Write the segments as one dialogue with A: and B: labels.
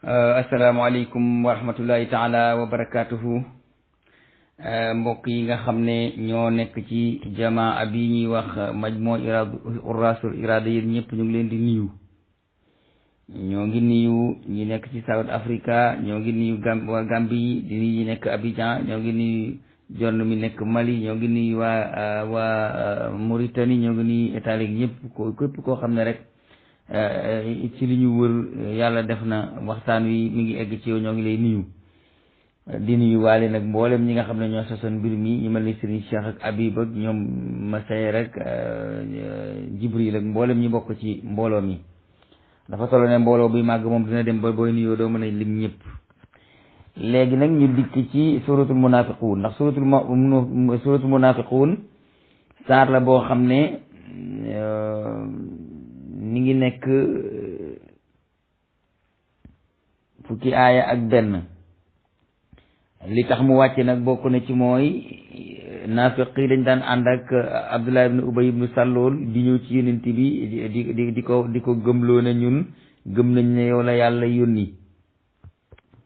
A: asalaamaaleykum wa rahmatullahi taala wa barakaatuhu. mbokk yi nga xam ne ñoo nekk ci jamaa bi ñuy wax majmoo Hurrasul Irada yéen ñëpp ñu ngi leen di nuyu. ñoo ngi nuyu ñi nekk ci South Africa, ñoo ngi nuyu waa Gambie di nuyu ñi nekk Abidjan, ñoo ngi nuyu jonn mi nekk Mali, ñoo ngi nuyu waa Mauritanie, ñoo ngi nuyu Italie ñëpp képp koo xam ne rek ci li ñu wër yàlla def na waxtaan wi mi ngi egg ci yow, ñoo ngi lay nuyu. di nuyu waale nag mboolem ñi nga xam ne ñoo sosoon mbir mi ñu mel ni Serigne Cheikh ak Habib ak ñoom Massaye rek Jibril ak mboolem ñi bokk ci mbooloo mi. dafa solo ne mbooloo buy màgg moom dina dem ba booy nuyoo doo mën a lim ñëpp. léegi nag ñu dikk ci suratul munafiquun, ndax suratul munafiquun saar la boo xam ne mi ngi nekk fukki aaya ak benn. li tax mu wàcce nag bokk na ci mooy naafiq yi dañ daan ànd ak Abdullah ibn Ubay ibn Salul di ñëw ci yonent bi di ko gëmloo ne ñun gëm nañ ne yow la yàlla yónni.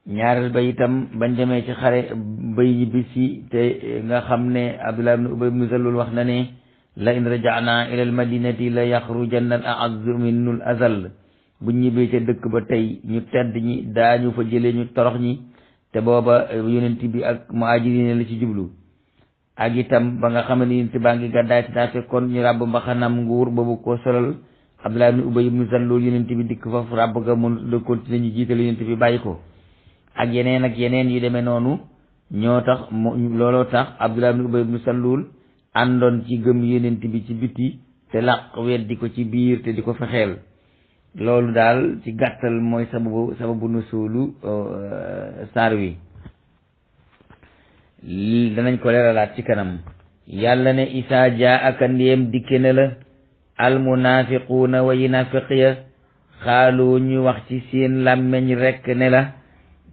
A: ñaareel ba itam bañ demee ci xare bay ñibbi si te nga xam ne Abdullah ibn Ubay ibn Salul wax na ne la in raja'na ila al madinati la yaxrujanna al a'azzu minnu al azal, bu ñibbee ca dëkk ba tey ñu tedd ñi daañu fa jëlee ñu torox ñi. te booba yonent bi ak muhaajiriin la ci jublu. ak itam ba nga xam ne yonent baa ngi gàddaay te daa fekkoon ñu ràbb mbaxanam nguur boobu ko solal Abdullah ibn Ubay ibn Salul yonent bi dikk foofu ràbb ga mun la continuer ñu jiital yonent bi bàyyi ko. ak yeneen yu demee noonu ñoo tax looloo tax Abdullah ibn Ubay ibn Salul àndoon ci gëm yonent bi ci biti te làq weddi ko ci biir te di ko fexeel. loolu daal ci gàttal mooy sababu nusulu saar wi. danañ ko leeralaat ci kanam. yàlla ne isaa jaa aka ndéem dikke na la almunafiquuna wa yinafiq ya xaalu ñu wax ci seen làmmeñ rekk ne la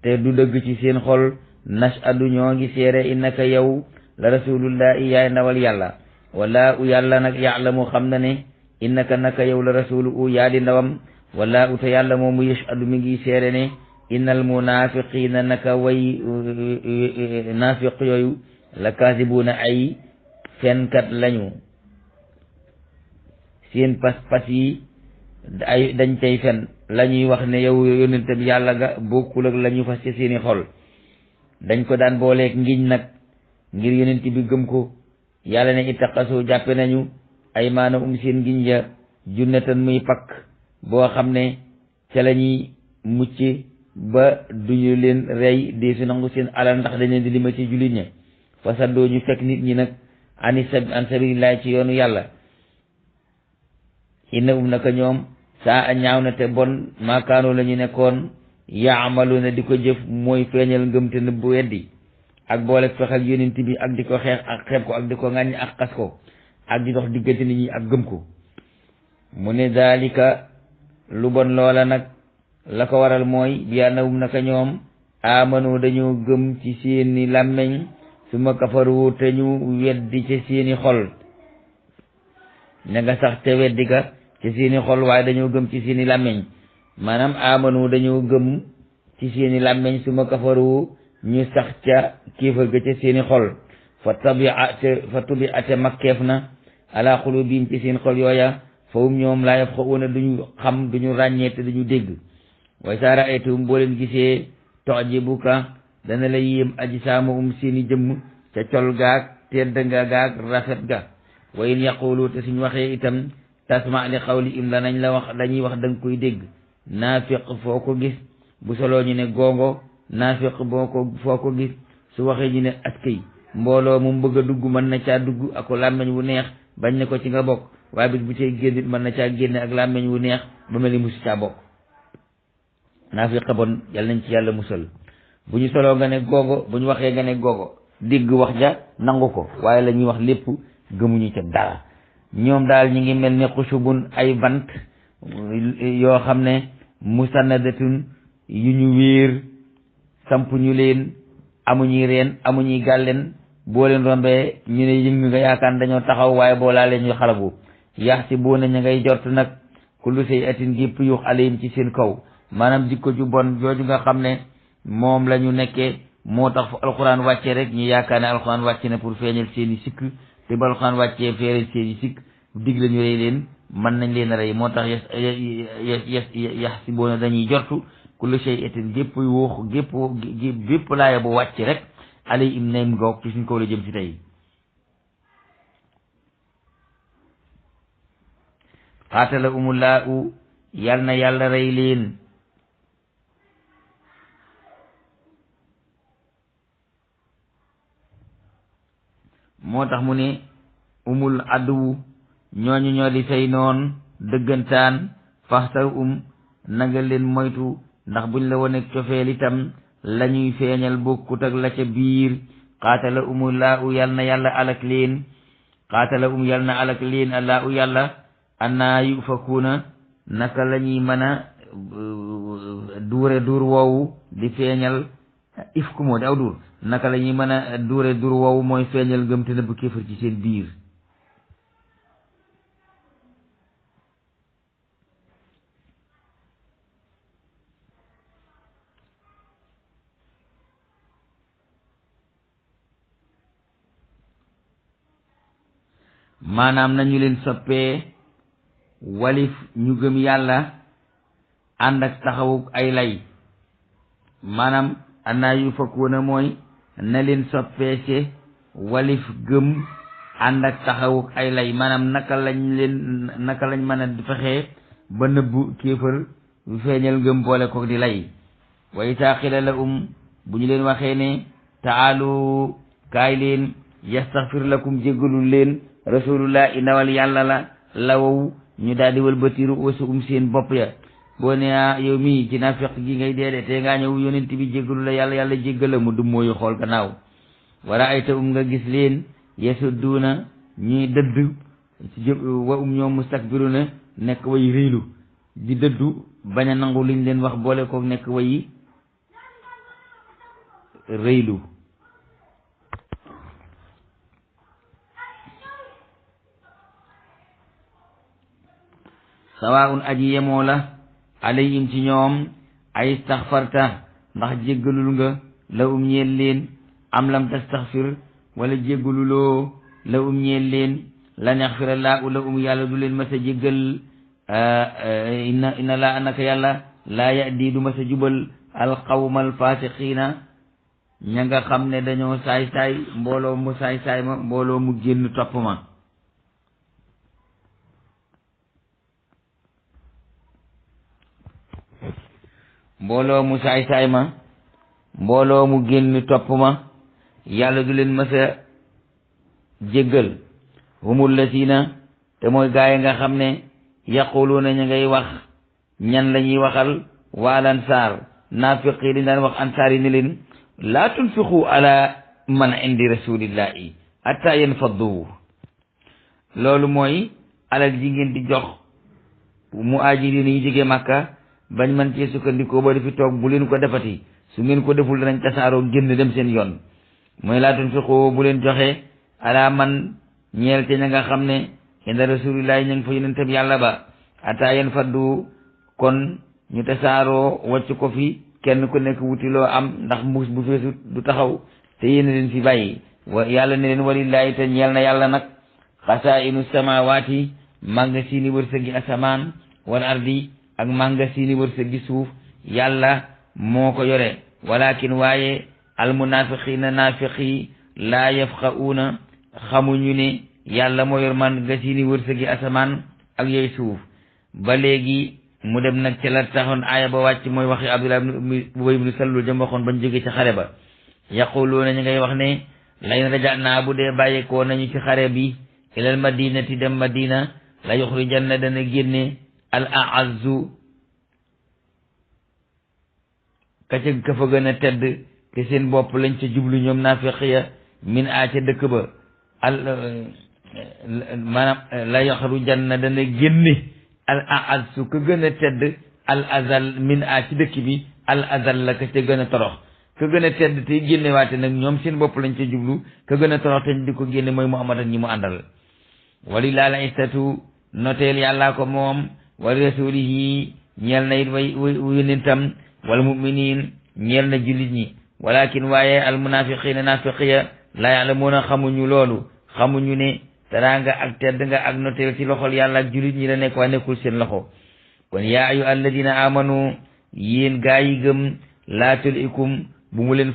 A: te du dëgg ci seen xol nashadu ñoo ngi seere innaka yow la rasulullahi yaay ndawal yàlla wala u yàlla nag ya'lamu xam na ne innaka naka yow la rasulu u yaa di ndawam wala uta yàlla moomu yashadu mi ngi seere ne innal munafiqina naka way nafiq yooyu la kaasibuuna ay fenkat lañu. seen pas-pas yi ay dañ cay fen lañuy wax ne yow yonent bi yàlla ga bokkul ak la ñu fas ci seeni xol. dañ ko daan booleeg ngiñ nag ngir yonent bi gëm ko. yàlla ne ittaqasu jàppe nañu ay maana seen ngiñ ya junnatan muy pakk boo xam ne ca la ñuy mucc ba duñu leen rey dee su nangu seen alal ndax dañ leen di lima ci jullit ña fasaddoo ñu fekk nit ñi nag an sabilillahi ci yoonu yàlla. innahum naka ñoom saa a ñaaw na te bon maakaanoo la ñu nekkoon yaamalu na di ko jëf mooy feeñal ngëm te nëbbu weddi ak boole fexel yonent bi ak di ko xeex ak xeeb ko ak di ko ŋàññ ak xas ko ak di dox diggante nit ñi ak gëm ko. mu ne daalika lu bon loola nag la ko waral mooy bi annahum naka ñoom amanu dañoo gëm ci seeni làmmeñ suma kafaru te ñu weddi ci seeni xol. ña nga sax te weddi ga ci seeni xol waaye dañoo gëm ci seeni làmmeñ. maanaam amanu dañoo gëm ci seeni làmmeñ suma kafaru ñu sax ca kéefar ga ca seeni xol. fa tubi ate makkeef na ala xulubihim ci seen xol yooya fawum ñoom laa yafqahuuna duñu xam duñu ràññee te duñu dégg. way saa ra'aytuhum boo leen gisee tu'jibuka dana la yéem ajsaamuhum seeni jëmm ca col gaag tedd nga gaag rafet ga. wa in yaqulu te suñ waxee itam tasma li qawlihim danañ la wax dañuy wax danga koy dégg. naafiq foo ko gis bu soloo ñu ne gongo naafiq foo ko gis su waxee ñu ne askay. mbooloo mu bëgg a dugg mën na caa dugg ak làmmeñ wu neex bañ ne ko ci nga bokk waaye bis bu cay génn mën na caa génne ak làmmeñ wu neex ba mel ni musu caa bokk. naafiq bon yal nañ ci yàlla musal. bu ñu soloo nga ne googo bu ñu waxee nga ne googo dégg wax ja nangu ko waaye la ñuy wax lépp gëmuñu ca dara. ñoom daal ñi ngi mel ni xushubun ay bant yoo xam ne musannadatun yu ñu wéer samp ñu leen amuñuy reen amuñuy gàlleen boo leen rombee ñu ne yëngu nga yaakaar dañoo taxaw waaye boo laalee ñu xalabu. yax si boo ne ña ngay jort nag kullu say atin gépp yuux alayhim ci seen kaw maanaam jikko ju bon jooju nga xam ne moom la ñu nekkee moo tax fu alxuraan wàccee rek ñu yaakaar ne alxuraan wàcce na pour feeñal seeni sikk te ba alxuraan wàccee feeñal seeni sikk dig la ñu rey leen mën nañ leen a rey moo tax yaxsiboona dañuy jortu kullu shay'in gépp wóox gépp laaya bu wàcc rek alayhim naym ngoog ci suñ kaw la jëm si tey qaatala umullahu yal na yàlla rey leen moo tax mu ne umul addu ñooñu ñoo di say noon dëggantaan faxtar nanga leen moytu ndax buñ la wone cofeel itam la ñuy feeñal bokkut ak la ca biir qaatala umullahu yal na yàlla alak leen qaatala yal na alak leen allahu yàlla annaa yufakuuna naka la ñuy mën a duur woowu di feeñal ifku moo di aw duur naka la ñuy mën a duur woowu mooy feeñal ngëm te nëbb kéefër ci seen biir maanaam nañu leen soppee walif ñu gëm yàlla ànd ak taxawu ay lay maanaam annaa yu fakkuuna mooy na leen soppee ci walif gëm ànd ak taxawu ay lay maanaam naka lañ mën a fexee ba nëbbu kéefër feeñal ngëm boole ko di lay wa itaa qila lahum bu ñu leen waxee ne taalu kaay leen yastaxfir lakum jéggalul leen rasulullah ndawal yàlla la wow ñu daal di wëlbatiru wasum seen bopp ya boo ne yow mii ci naafeq gi ngay deede te ngaa ñëw yonent bi jéggalu la yàlla jéggala mu dum mooyu xool gannaaw wara ay ta nga gis leen yasudduuna ñuy dëdd wa ñoom mustakbiruna nekk way réylu di dëddu bañ a nangu liñ leen wax boole kook nekk way réylu sawaun aji yemoo la alayhim ci ñoom ay istaxfarta ndax jéggalul nga la ñeel leen am lam tastaxfir wala jéggaluloo la ñeel leen lan yaxfira laahu la yàlla du leen mas a jéggal inna laa anaka yàlla laa yahdi du mas a jubal alqawma alfasiqiina ña nga xam ne dañoo saay-saay mbooloo mu saay-saay ma mbooloo mu génn topp ma mbooloo mu saay-saay ma mbooloo mu génn topp ma yàlla du leen mës a jéggal humul lasina te mooy gaay nga xam ne yaquluuna ñu ngay wax ñan la ñuy waxal waal ansaar naafiq yi dañ daan wax ansaar yi ne leen laa tunfiqu ala man indi rasulillahi hatta yanfaddu loolu mooy alal ji ngeen di jox muhaajiriin yi jóge Makka bañ man cee sukkandikoo ba di fi toog bu leen ko defati su ngeen ko deful danañ tasaaroo génn dem seen yoon mooy laa tunfiqu bu leen joxe ala man ñeel te ña nga xam ne inda rasulillahi ña ngi fa yonentam yàlla ba hatta yanfaddu kon ñu tasaaroo wàcc ko fi kenn ku nekk wuti loo am ndax mbuus bu feesu du taxaw te yéen leen fi bàyyi wa yàlla ne leen walillahi te ñeel na yàlla nag xasaa'inu samawaati magasin wërsëgi asamaan wal ardi ak magasin wërsëgi suuf yàlla moo ko yore walakin waaye almunafiqina naafiqi laa yafqahuuna xamuñu ne yàlla moo yor magasin wërsëgi asamaan ak yooyu suuf ba léegi mu dem nag ca la taxoon aaya ba wàcc mooy waxi Abdullah ibn Ubay ibn Salul jëm waxoon bañ jógee ci xare ba yaquluuna ñu ngay wax ne layn raja'naa bu dee bàyyeekoo nañu ci xare bi ilal madinati dem madina la yuxrijanna dana génne al a'azzu ka fa gën a tedd te seen bopp lañ ca jublu ñoom naafiq ya min a ca dëkk ba maanaam la yuxrijanna dana génne al a'azzu ka gën a tedd al azal min a ci dëkk bi al azal la ka ca gën a torox ka gën a tedd te génne waate nag ñoom seen bopp lañ ca jublu ka gën a torox te di ko génne mooy Muhammad ak ñi mu àndal walillahi al izzatu noteel yàllaa ko moom wa rasulihi ñeel na it way yonentam wal muminin ñeel na jullit ñi walakin waaye al munafiqina nafiqiya la ya'lamuna xamuñu loolu xamuñu ne teraanga ak tedd nga ak noteel ci loxol yàlla ak jullit ñi la nekk waaye nekkul seen loxo kon yaa ayu alladina amanu yéen gaa yi gëm laa tulikum bu mu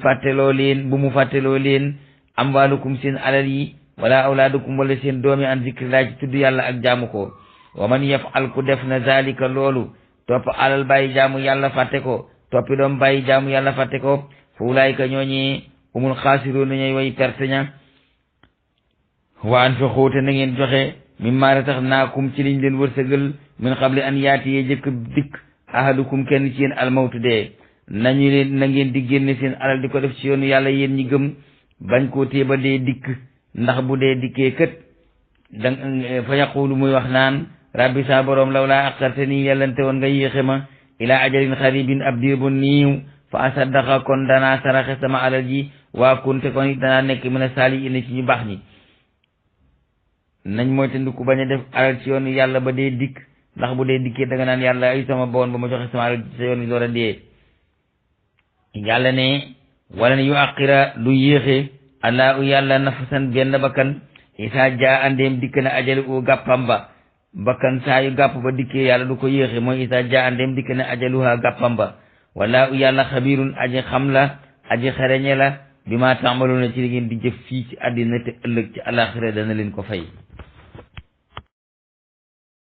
A: fàtteloo leen amwaalukum seen alal yi wala awlaadukum wala seen doomi an zikrillah ci tudd yàlla ak jaamu ko wa man yafal ku def na zalika loolu topp alal bàyyi jaamu yàlla fàtte ko toppi doom bàyyi jaamu yàlla fàtte ko fa ulaayika ñooñi humul xaasiruuna ñooy way perte ña wa anfiqu te na ngeen joxe mimmaa razaqnaakum ci liñ leen wërsëgal min qabli an yaatiye jëkk dikk ahadukum kenn ci yéen almawtu dee na ngeen di génne seen alal di ko def ci yoonu yàlla yéen ñi gëm bañ koo téeba dee dikk ndax bu dee dikkee kët fa yaqulu muy wax naan rabbi saa boroom law laa axartani yàllante woon nga yéexe ma ilaa ajalin xaribin ab diir bu niiw fa asaddaqa kon danaa saraxe sama alal ji waa kunte kon it danaa nekk mën a saali ina ci ñu baax ñi nañ mooy te ndiku bañ a def alal ci yoonu yàlla ba dee dikk ndax bu dee dikkee da nga naan yàlla ay sama boon ba ma joxe sama alal sa yoon door a dee yàlla ne wala ne yu aqira lu yéexe allahu yàlla nafsan benn bakkan isaa jaa andeem dikk na ajali u gàppam ba bakkan saa yu gàpp ba dikkee yàlla du ko yéexe mooy isaa jaa andeem dikk na ajaluha gàppam ba wallahu yàlla xabirun aji xam la aji xereñe la bi ma taamaloona ci li ngeen di jëf fii ci àddina te ëllëg ci alaxira dana leen ko fay